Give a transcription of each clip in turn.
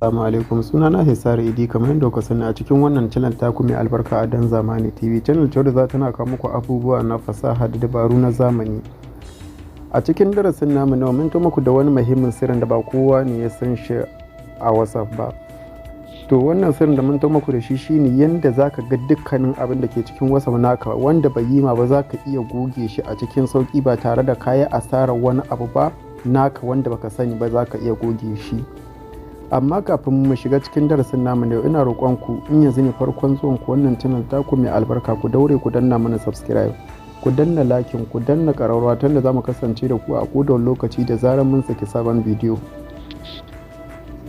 Assalamu alaikum, sunana Hisari Idi. Kamar yadda kuka sani, a cikin wannan channel taku mai albarka a Dan Zamani TV, channel ce wadda za tana kawo muku abubuwa na fasaha da dabaru na zamani. A cikin darasin namu na mun muku da wani muhimmin sirrin da ba kowa ne ya san shi a WhatsApp ba. To, wannan sirrin da mun muku da shi shine yanda zaka ga dukkanin abin da ke cikin WhatsApp naka wanda bai yi ma ba, zaka iya goge shi a cikin sauki ba tare da kayi asarar wani abu ba naka wanda baka sani ba. Zaka iya goge shi. Amma kafin mu shiga cikin darasin namu na yau, ina roƙon ku, in yanzu ne farkon zuwan ku wannan channel taku mai albarka, ku daure ku danna mana subscribe, ku danna liking, ku danna ƙararrawa, tunda za mu kasance da ku a kowane lokaci da zarar mun saki sabon bidiyo.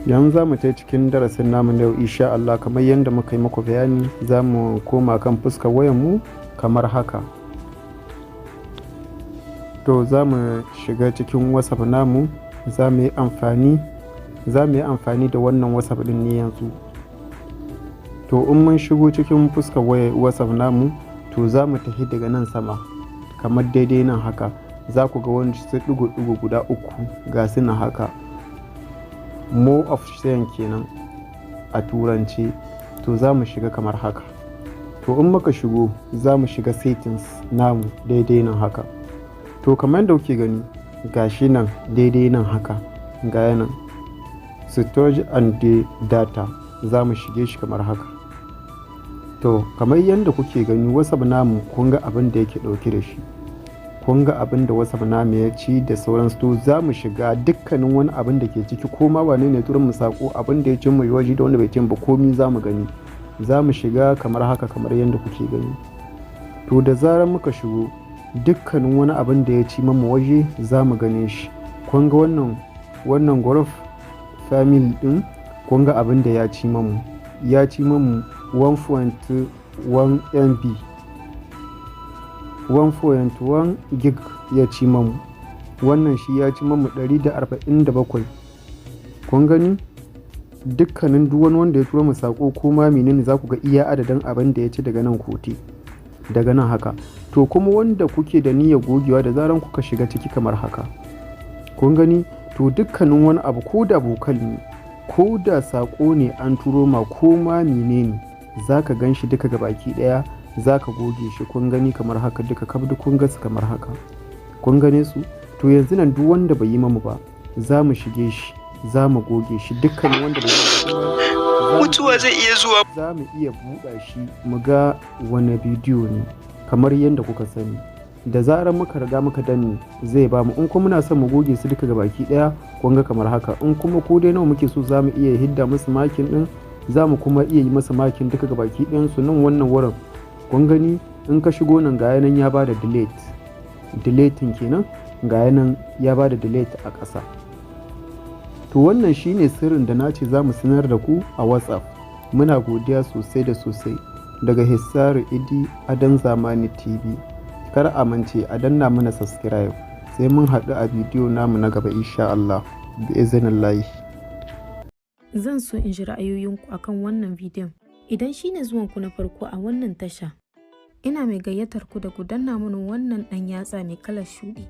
Yanzu za mu tai cikin darasin namu na yau insha Allah. Kamar yadda muka yi muku bayani, za mu koma kan fuskar wayar mu kamar haka. To, za mu shiga cikin WhatsApp namu. Za mu yi amfani da wannan WhatsApp din ne yanzu. To, in mun shigo cikin fuskar WhatsApp namu, to za mu tafi daga nan sama, kamar daidai nan haka, za ku ga wani su ɗigo-ɗigo guda uku, ga su nan haka, more option kenan a Turanci. To, za mu shiga kamar haka. To, in muka shigo, za mu shiga settings namu daidai nan haka. To, kamar yadda kuke gani, gashi nan daidai nan haka, ga nan storage and data, za mu shige shi kamar haka. To, kamar yadda kuke gani, WhatsApp namu, kun ga abin da yake dauke da shi, kun ga abin da WhatsApp namu ya ci da sauransu. To, za mu shiga dukkanin wani abin da ke ciki, ko ma wane ne turin mu sako, abin da ya cin mu waje da wanda bai cin ba, komi za mu gani. Za mu shiga kamar haka, kamar yadda kuke gani. To, da zarar muka shigo, dukkanin wani abin da ya ci mamu waje za mu gane shi. Kun ga wannan group family din, kun ga abin da ya ci mamu, ya ci mamu 1.1 MB, 1.1 gig ya ci mamu. Wannan shi ya ci mamu 147. Kun gani, dukkanin duk wani wanda ya turo mu sako ko ma menene, za ku ga iya adadin abin da ya ci daga nan kote, daga nan haka. To, kuma wanda kuke da niyyar gogewa, da zaran kuka shiga ciki kamar haka, kun gani, to dukkanin wani abu, ko da vocal ne, ko da sako ne an turo ma, ko ma menene, za ka gan shi duka gabaki daya, za ka goge shi. Kun gani kamar haka duka kaf, duk kun ga su kamar haka, kun gane su. To, yanzu nan duk wanda bai yi mamu ba, za mu shige shi, za mu goge shi. Dukkanin wanda bai yi mamu ba, mutuwa zai iya zuwa. Za mu iya buɗa shi mu ga wani bidiyo ne. Kamar yadda kuka sani, da zarar muka riga muka danne, zai ba mu. In kuma muna son mu goge su duka gabaki daya, kun ga kamar haka. In kuma ko dai nawa muke so, za mu iya hidda musu marking din, za mu kuma iya yi masa marking duka gabaki ɗayan su. Nan wannan wurin, kun gani, in ka shigo nan, ga nan ya bada delete, deleting kenan, ga nan ya bada delete a ƙasa. To, wannan shine sirrin da na ce za mu sanar da ku a WhatsApp. Muna godiya sosai da sosai daga Hissaru Idi Adon Zamani TV. Kar a mance a danna mana subscribe. Sai mun haɗu a bidiyo namu na gaba insha Allah, bi iznillahi. Zan so in ji ra'ayoyinku akan wannan bidiyon. Idan shi ne zuwanku na farko a wannan tasha, ina mai gayyatar ku da ku danna mana wannan ɗan yatsa mai kalar shuɗi,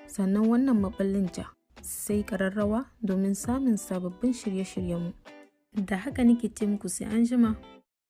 sannan wannan maɓallin ja, sai ƙararrawa domin samun sababbin shirye-shiryenmu. Da haka nake ce muku sai an jima.